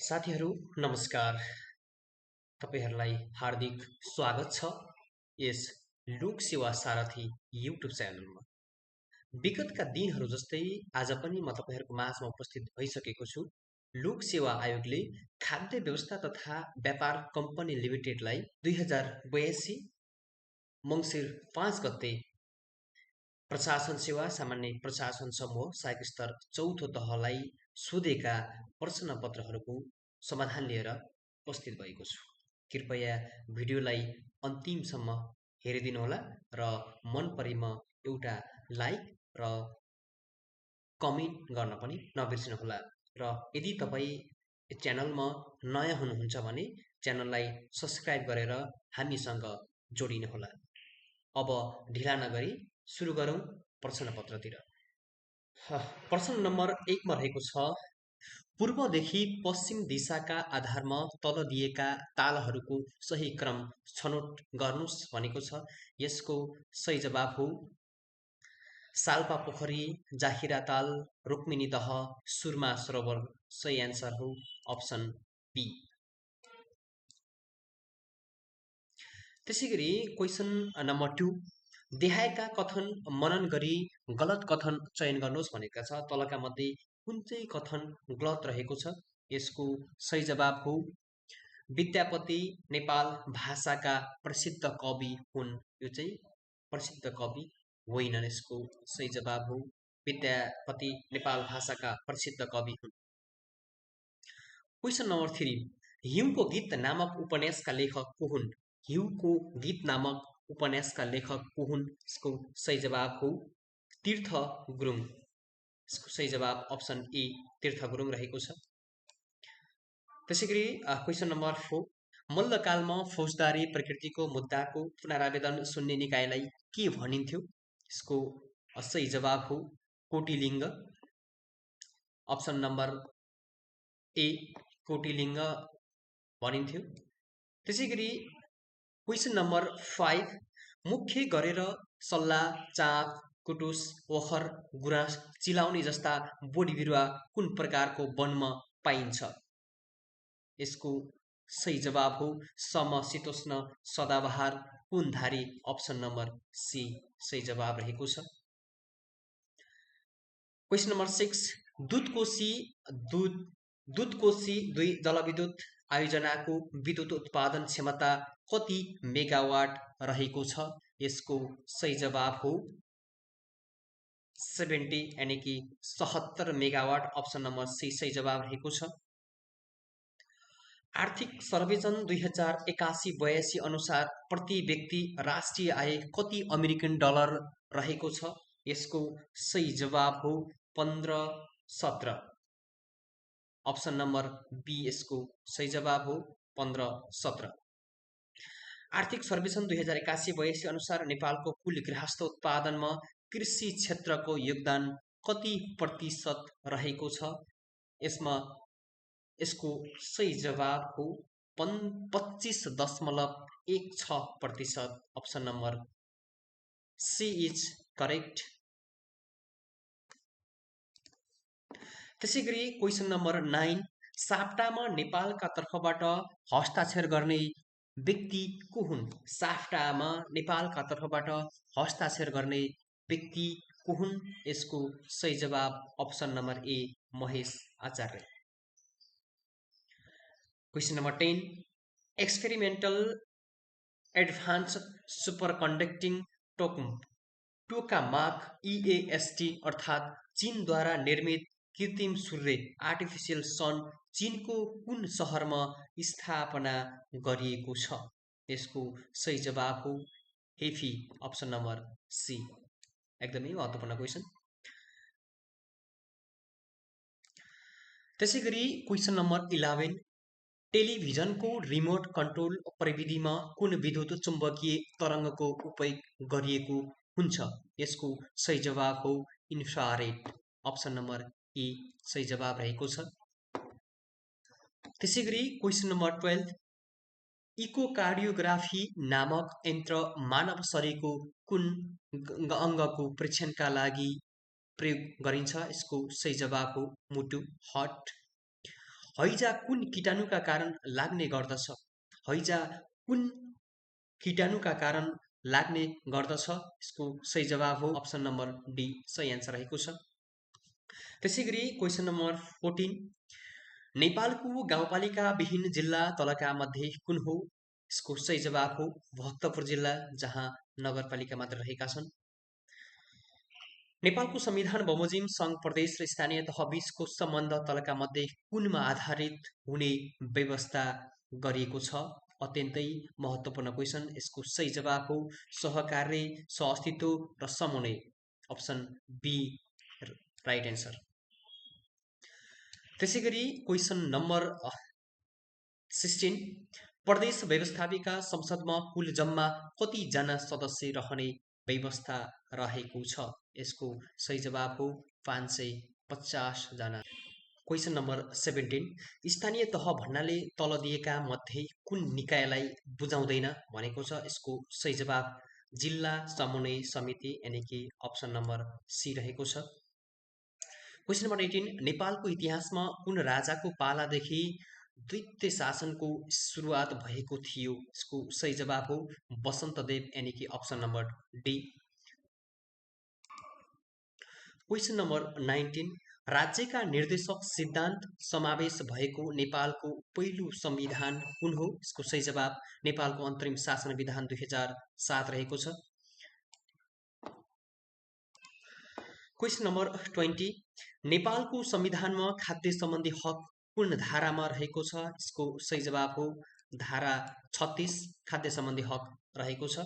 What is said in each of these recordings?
साथीहरू नमस्कार। तपाईहरुलाई हार्दिक स्वागत छ यस लोक सेवा सारथी युट्युब च्यानलमा। विगतका दिनहरू जस्तै आज पनि म तपाईहरुको माझमा उपस्थित भइसकेको छु। लोक सेवा आयोगले खाद्य व्यवस्था तथा व्यापार कम्पनी लिमिटेडलाई 2082 मङ्सिर 5 गते प्रशासन सेवा सामान्य प्रशासन समूह सहायक स्तर चौथो तहलाई सोधेका प्रश्न पत्रहरूको समाधान लिएर उपस्थित भएको छु। कृपया भिडियोलाई अन्तिमसम्म हेरिदिनुहोला र मन परेमा एउटा लाइक र कमेन्ट गर्न पनि नबिर्सिनुहोला। र यदि तपाईँ च्यानलमा नयाँ हुनुहुन्छ भने च्यानललाई सब्स्क्राइब गरेर हामीसँग जोडिनुहोला। अब ढिला नगरी सुरु गरौँ प्रश्नपत्रतिर। प्रश्न नम्बर 1 मा रहेको छ, पूर्वदेखि पश्चिम दिशाका आधारमा तल दिएका तालहरूको सही क्रम छनौट गर्नुस् भनेको छ। यसको सही जवाब हो साल्पा पोखरी, जाहिरा ताल, रुक्मिनी दह, सुरमा सरोवर। सही एन्सर हो अप्सन बी। त्यसैगरी क्वेशन नम्बर 2, देहायका कथन मनन गरी गलत कथन चयन गर्नुहोस् भनेका छ। तलका मध्ये कुन चाहिँ कथन गलत रहेको छ? यसको सही जवाब हो विद्यापति नेपाल भाषाका प्रसिद्ध कवि हुन्। यो चाहिँ प्रसिद्ध कवि होइनन्। यसको सही जवाब हो विद्यापति नेपाल भाषाका प्रसिद्ध कवि हुन्। क्वेशन नम्बर 3, हिउँको गीत नामक उपन्यासका लेखक को हुन्? हिउँको गीत नामक उपन्यासका लेखक को हुन्? यसको सही जवाब हो तीर्थ गुरुङ। यसको सही जवाब अप्सन ए तीर्थ गुरुङ रहेको छ। त्यसैगरी क्वेशन नम्बर 4, मल्लकालमा फौजदारी प्रकृतिको मुद्दाको पुनरावेदन सुन्ने निकायलाई के भनिन्थ्यो? यसको सही जवाब हो कोटिलिङ्ग। अप्सन नम्बर ए कोटिलिङ्ग भनिन्थ्यो। त्यसैगरी क्वेशन नम्बर 5, मुख्य गरेर सल्ला, चाँप, कुटुस, ओखर, गुराँस, चिलाउने जस्ता बोडी बिरुवा कुन प्रकारको वनमा पाइन्छ? यसको सही जवाब हो समशीतोष्ण सदाबहार कुनधारी। अप्सन नम्बर सी सही जवाब रहेको छ। क्वेशन नम्बर 6, दुधकोशी 2 जलविद्युत आयोजनाको विद्युत उत्पादन क्षमता कति मेगावाट रहेको छ? यसको सही जवाब हो 70 यानी कि 77 मेगावाट। अप्सन नम्बर सी सही जवाब रहेको छ। आर्थिक सर्वेक्षण 2081-82 अनुसार प्रति व्यक्ति राष्ट्रिय आय कति अमेरिकन डलर रहेको छ? यसको सही जवाब हो 15-17। अप्सन नम्बर बी यसको सही जवाब हो 15-17। आर्थिक सर्वेक्षण 2081-82 अनुसार नेपालको कुल गृहस्थ उत्पादनमा कृषि क्षेत्रको योगदान कति प्रतिशत रहेको छ? यसको सही जवाब हो 25.16%। Option number C is correct. त्यसैगरी क्वेशन नम्बर 9, साप्टामा नेपालका तर्फबाट हस्ताक्षर गर्ने व्यक्ति को हुन्? साप्टामा नेपालका तर्फबाट हस्ताक्षर गर्ने व्यक्ति को हुन्? यसको सही जवाब option number A Mahesh Acharya. Question number 10, experimental advanced superconducting tokamak EAST अर्थात् चीनद्वारा निर्मित कृत्रिम सूर्य आर्टिफिसियल सन चीनको कुन सहरमा स्थापना गरिएको छ? यसको सही जवाब हो हेफी। Option number C. एकदमै महत्त्वपूर्ण क्वेशन। त्यसैगरी क्वेशन नम्बर 11, टेलिभिजनको रिमोट कन्ट्रोल प्रविधिमा कुन विद्युत चुम्बकीय तरङ्गको उपयोग गरिएको हुन्छ? यसको सही जवाब हो इन्फ्रारेड। अप्सन नम्बर ए सही जवाब रहेको छ। त्यसैगरी क्वेशन नम्बर 12, इकोकार्डियोग्राफी नामक यन्त्र मानव शरीरको कुन अङ्गको परीक्षणका लागि प्रयोग गरिन्छ? यसको सही जवाब हो मुटु, हार्ट। हैजा कुन कीटाणुका कारण लाग्ने गर्दछ? हैजा कुन कीटाणुका कारण लाग्ने गर्दछ? यसको सही जवाब हो अप्सन नम्बर डी सही एन्सर रहेको छ। त्यसैगरी क्वेसन नम्बर 14 नेपालको गाउँपालिका विहीन जिल्ला तलका मध्ये कुन हो? यसको सही जवाब हो भक्तपुर जिल्ला, जहाँ नगरपालिका मात्र रहेका छन्। नेपालको संविधान बमोजिम सङ्घ प्रदेश र स्थानीय तह बीचको सम्बन्ध तलका मध्ये कुनमा आधारित हुने व्यवस्था गरिएको छ? अत्यन्तै महत्त्वपूर्ण क्वेसन। यसको सही जवाब हो सहकार्य, सहअस्तित्व र समन्वय, अप्सन बी राइट एन्सर। त्यसैगरी क्वेसन नम्बर 16 प्रदेश व्यवस्थापिका संसदमा कुल जम्मा कतिजना सदस्य रहने व्यवस्था रहेको छ? यसको सही जवाब हो 550 जना। क्वेसन नम्बर 17 स्थानीय तह भन्नाले तल दिएका मध्ये कुन निकायलाई बुझाउँदैन भनेको छ? यसको सही जवाब जिल्ला समन्वय समिति यानि कि अप्सन नम्बर सी रहेको छ। क्वेसन नम्बर 18 नेपालको इतिहासमा कुन राजाको पालादेखि द्वैत शासनको सुरुवात भएको थियो? यसको सही जवाब हो वसन्तदेव यानि कि option number D. Question number 19 राज्यका निर्देशक सिद्धान्त समावेश भएको नेपालको पहिलो संविधान कुन हो? यसको सही जवाब नेपालको अन्तरिम शासन विधान 2007 रहेको छ। क्वेसन नम्बर 20 नेपालको संविधानमा खाद्य सम्बन्धी हक कुन धारामा रहेको छ? यसको सही जवाब हो धारा 36 खाद्य सम्बन्धी हक रहेको छ।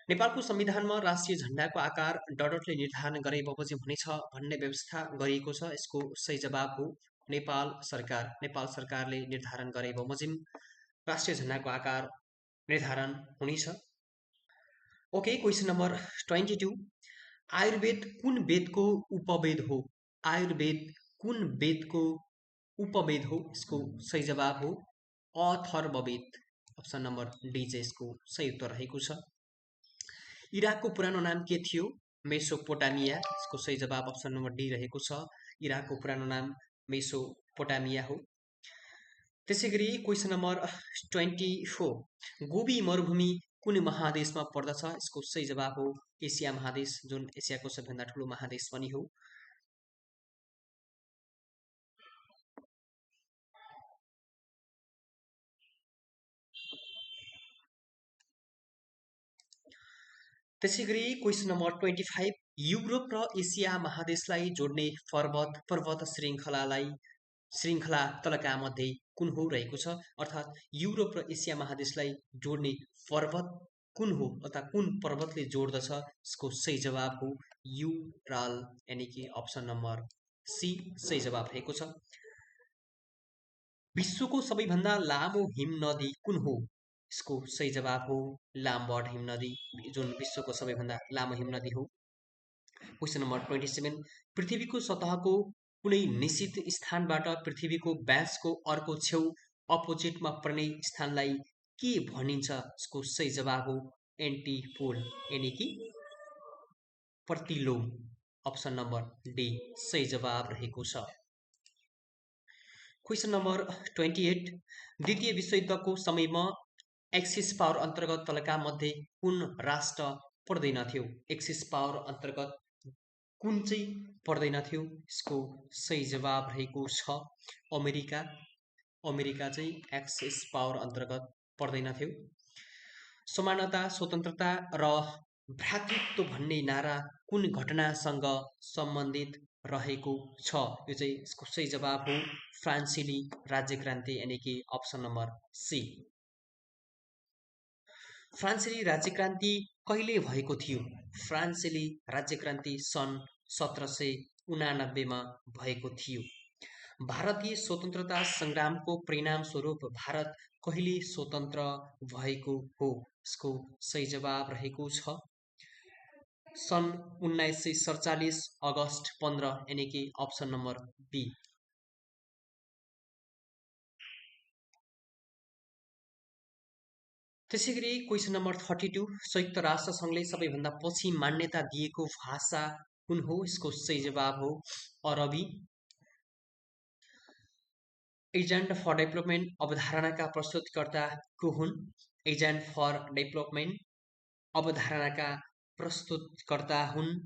नेपालको संविधानमा राष्ट्रिय झण्डाको आकार डडटले निर्धारण गरे बमोजिम हुनेछ भन्ने व्यवस्था गरिएको छ। यसको सही जवाब हो नेपाल सरकार। नेपाल सरकारले निर्धारण गरे बमोजिम राष्ट्रिय झण्डाको आकार निर्धारण हुनेछ। ओके, क्वेसन नम्बर 22 आयुर्वेद कुन वेदको उपवेद हो? आयुर्वेद कुन वेदको उपवेद हो? यसको सही जवाब हो अथर्ववेद, अप्सन नम्बर डी चाहिँ यसको सही उत्तर रहेको छ। इराकको पुरानो नाम के थियो? मेसोपोटामिया, यसको सही जवाब अप्सन नम्बर डी रहेको छ। इराकको पुरानो नाम मेसोपोटामिया हो। त्यसैगरी क्वेसन नम्बर 24 गोबी मरुभूमि कुन महादेशमा पर्दछ? यसको सही जवाब हो एसिया महादेश, जुन एसियाको सबैभन्दा ठुलो महादेश पनि हो। त्यसैगरी क्वेसन नम्बर 25 युरोप र एसिया महादेशलाई जोड्ने पर्वत श्रृङ्खला तलका मध्ये कुन हो रहेको छ? अर्थात् युरोप र एसिया महादेशलाई जोड्ने पर्वत कुन हो अथवा कुन पर्वतले जोड्दछ? यसको सही जवाब हो युराल यानि कि अप्सन नम्बर सी सही जवाब रहेको छ। विश्वको सबैभन्दा लामो हिम नदी कुन हो? यसको सही जवाब हो लामबड हिम नदी, जुन विश्वको सबैभन्दा लामो हिम नदी हो। क्वेसन नम्बर 27 पृथ्वीको सतहको कुनै निश्चित स्थानबाट पृथ्वीको व्यासको अर्को छेउ अपोजिटमा पर्ने स्थानलाई के भनिन्छ? यसको सही जवाब हो एन्टिपोल यानि कि प्रतिलोम, अप्सन नम्बर डी सही जवाब रहेको छ। क्वेसन नम्बर 28 द्वितीय विश्वयुद्धको समयमा एक्सिस पावर अन्तर्गत तलका मध्ये कुन राष्ट्र पर्दैनथ्यो? एक्सिस पावर अन्तर्गत कुन चाहिँ पर्दैनथ्यो? यसको सही जवाब रहेको छ अमेरिका। अमेरिका चाहिँ एक्सिस पावर अन्तर्गत पर्दैनथ्यो। समानता, स्वतन्त्रता र भ्रातृत्व भन्ने नारा कुन घटनासँग सम्बन्धित रहेको छ? यो चाहिँ यसको सही जवाब हो फ्रान्सेली राज्यक्रान्ति यानि कि अप्सन नम्बर सी। फ्रान्सेली राज्यक्रान्ति कहिले भएको थियो? फ्रान्सेली राज्यक्रान्ति सन् 1789 मा भएको थियो। भारतीय स्वतन्त्रता संग्रामको परिणामस्वरूप भारत कहिले स्वतन्त्र भएको हो? यसको सही जवाब रहेको छ सन् 1947 अगस्त 15 यानि कि अप्सन नम्बर बी। त्यसैगरी क्वेसन नम्बर 32 संयुक्त राष्ट्र सङ्घले सबैभन्दा पछि मान्यता दिएको भाषा कुन हो? यसको सही जवाब हो अरबी। एजेन्ट फर डेभलपमेन्ट अवधारणाका प्रस्तुतकर्ता को हुन्? एजेन्ट फर डेभलपमेन्ट अवधारणाका प्रस्तुतकर्ता हुन्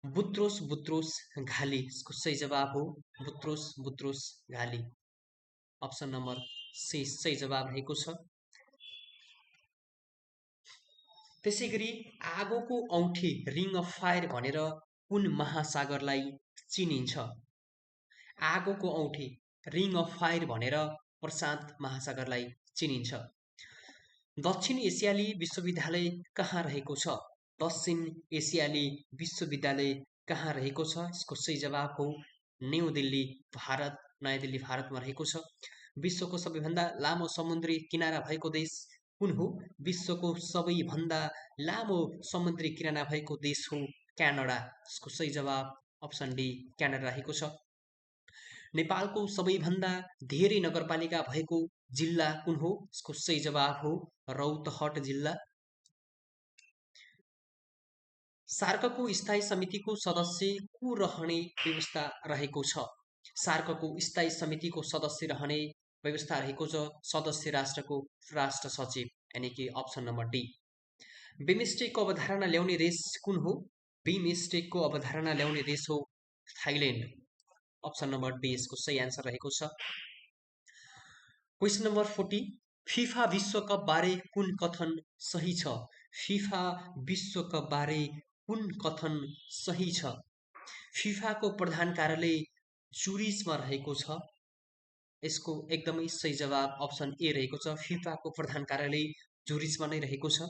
बुत्रोस बुत्रोस घाली। यसको सही जवाब हो बुत्रोस बुत्रोस घाली। अप्सन नम्बर सी सही जवाब रहेको छ। त्यसै गरी आगोको औँठी रिङ अफ फायर भनेर कुन महासागरलाई चिनिन्छ? आगोको औँठी रिङ अफ फायर भनेर प्रशान्त महासागरलाई चिनिन्छ। दक्षिण एसियाली विश्वविद्यालय कहाँ रहेको छ? दक्षिण एसियाली विश्वविद्यालय कहाँ रहेको छ? यसको सही जवाब हो न्यू दिल्ली भारत, नयाँ दिल्ली भारतमा रहेको छ। विश्वको सबैभन्दा लामो समुद्री किनारा भएको देश कुन हो? विश्वको सबैभन्दा लामो समुद्री किनारा भएको देश हो क्यानाडा। यसको सही जवाब अप्सन डी क्यानाडा रहेको छ। नेपालको सबैभन्दा धेरै नगरपालिका भएको जिल्ला कुन हो? यसको सही जवाब हो रौतहट जिल्ला। सार्कको स्थायी समितिको सदस्य को रहने व्यवस्था रहेको छ? सार्कको स्थायी समितिको सदस्य रहने व्यवस्था रहेको छ सदस्य राष्ट्रको राष्ट्र सचिव, यानी कि अप्सन नम्बर डी। बिमस्टेकको अवधारणा ल्याउने देश कुन हो? बिमस्टेकको अवधारणा ल्याउने देश हो थाइल्यान्ड। अप्सन नम्बर डी यसको सही आन्सर रहेको छ। क्वेसन नम्बर 40 फिफा विश्वकप बारे कुन कथन सही छ? फिफा विश्वकप बारे कुन कथन सही छ? फिफाको प्रधान कार्यालय जुरिचमा रहेको छ। यसको एकदमै सही जवाब अप्सन ए रहेको छ। फिफाको प्रधान कार्यालय जुरिचमा नै रहेको छ।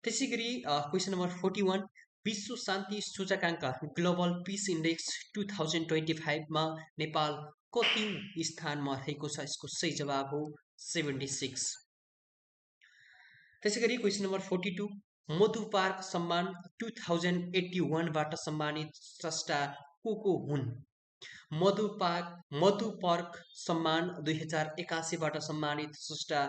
त्यसै गरी क्वेसन नम्बर 41 विश्व शान्ति सूचकाङ्क ग्लोबल पिस इन्डेक्स 2025 मा नेपाल कति स्थानमा रहेको छ? यसको सही जवाब हो 76। त्यसै गरी क्वेसन नम्बर 42 मधु पार्क सम्मान 2081 बाट सम्मानित स्रष्टा को हुन्? मधु पार्क सम्मान 2081 बाट सम्मानित स्रष्टा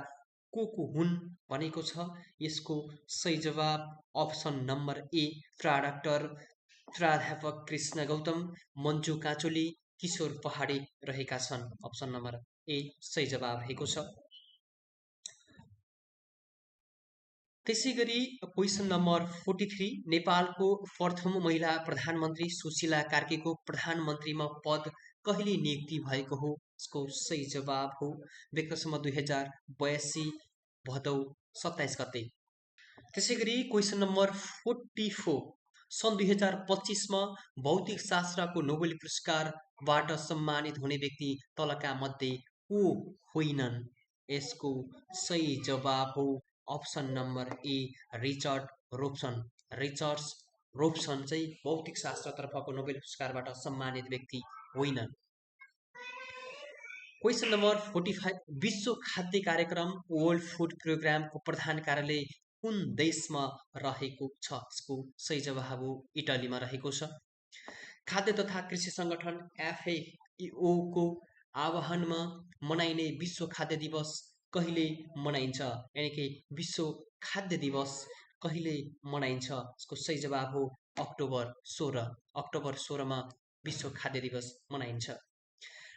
को हुन् भनेको छ। यसको सही जवाब अप्सन नम्बर ए प्राध्यापक कृष्ण गौतम, मन्जु काँचोली, किशोर पहाडी रहेका छन्। अप्सन नम्बर ए सही जवाब रहेको छ। त्यसै गरी क्वेसन नम्बर 43 नेपालको प्रथम महिला प्रधानमन्त्री सुशीला कार्कीको प्रधानमन्त्रीमा पद कहिले नियुक्ति भएको हो? यसको सही जवाब हो विक्रम 2082 भदौ 27 गते। त्यसै गरी क्वेसन नम्बर 44 सन् 2025 मा भौतिक शास्त्रको नोबेल पुरस्कारबाट सम्मानित हुने व्यक्ति तलका मध्ये को होइनन्? यसको सही जवाब हो अप्सन नम्बर ए रिचर्ड रोब्सन। रिचर्ड रोब्सन चाहिँ भौतिक शास्त्रतर्फको नोबेल पुरस्कारबाट सम्मानित व्यक्ति होइनन्। क्वेसन नम्बर 45 विश्व खाद्य कार्यक्रम वर्ल्ड फुड प्रोग्रामको प्रधान कार्यालय कुन देशमा रहेको छ? यसको सही जवाब हो इटलीमा रहेको छ। खाद्य तथा कृषि सङ्गठन FAO को आह्वानमा मनाइने विश्व खाद्य दिवस कहिले मनाइन्छ? यानी कि विश्व खाद्य दिवस कहिले मनाइन्छ? यसको सही जवाब हो अक्टोबर 16। अक्टोबर 16 मा विश्व खाद्य दिवस मनाइन्छ।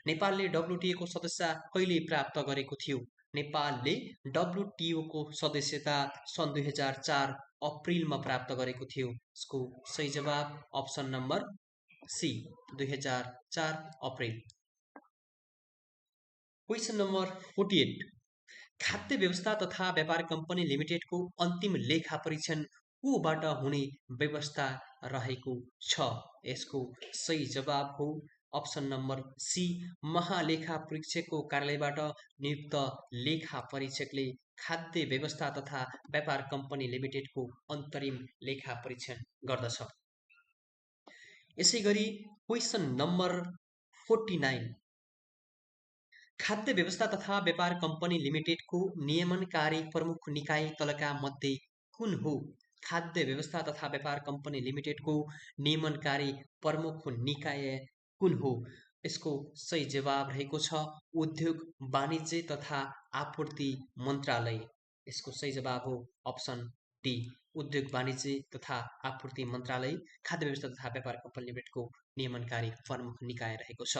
नेपालले WTO को सदस्यता कहिले प्राप्त गरेको थियो? नेपालले WTO को सदस्यता सन् 2004 अप्रिलमा प्राप्त गरेको थियो। यसको सही जवाब option number C 2004 April. Question number 48 खाद्य व्यवस्था तथा व्यापार कम्पनी लिमिटेडको अन्तिम लेखा परीक्षण कोबाट हुने व्यवस्था रहेको छ? यसको सही जवाब हो अप्सन नम्बर सी महालेखा परीक्षकको कार्यालयबाट नियुक्त लेखा परीक्षकले खाद्य व्यवस्था तथा व्यापार कम्पनी लिमिटेडको अन्तरिम लेखा परीक्षण गर्दछ। यसै गरी क्वेसन नम्बर 49 खाद्य व्यवस्था तथा व्यापार कम्पनी लिमिटेडको नियमनकारी प्रमुख निकाय तलका मध्ये कुन हो? खाद्य व्यवस्था तथा व्यापार कम्पनी लिमिटेडको नियमनकारी प्रमुख निकाय कुन हो? यसको सही जवाब रहेको छ उद्योग वाणिज्य तथा आपूर्ति मन्त्रालय। यसको सही जवाब हो अप्सन डी उद्योग वाणिज्य तथा आपूर्ति मन्त्रालय खाद्य व्यवस्था तथा व्यापार कम्पनी लिमिटेडको नियमनकारी प्रमुख निकाय रहेको छ।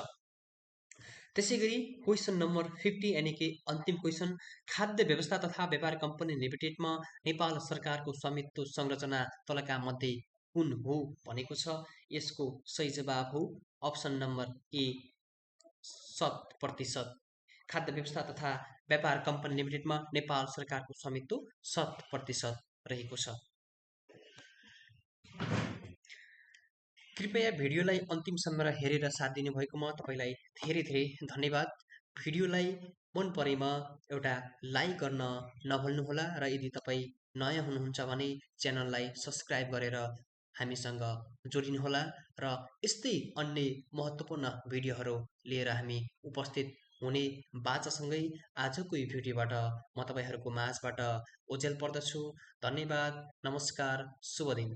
त्यसैगरी क्वेसन नम्बर 50 यानि कि अन्तिम क्वेसन, खाद्य व्यवस्था तथा व्यापार कम्पनी लिमिटेडमा नेपाल सरकारको स्वामित्व संरचना तलका मध्ये कुन हो भनेको छ। यसको सही जवाब हो अप्सन नम्बर ए 100%। खाद्य व्यवस्था तथा व्यापार कम्पनी लिमिटेडमा नेपाल सरकारको स्वामित्व 100% रहेको छ। कृपया भिडियोलाई अन्तिमसम्म हेरेर साथ दिनुभएकोमा तपाईँलाई धेरै धेरै धन्यवाद। भिडियोलाई मन परेमा एउटा लाइक गर्न नभुल्नुहोला र यदि तपाईँ नयाँ हुनुहुन्छ भने च्यानललाई सब्सक्राइब गरेर हामीसँग जोडिनुहोला र यस्तै अन्य महत्त्वपूर्ण भिडियोहरू लिएर हामी उपस्थित हुने बाचासँगै आजको यो भिडियोबाट म तपाईँहरूको माझबाट ओझेल पर्दछु। धन्यवाद, नमस्कार, शुभ दिन।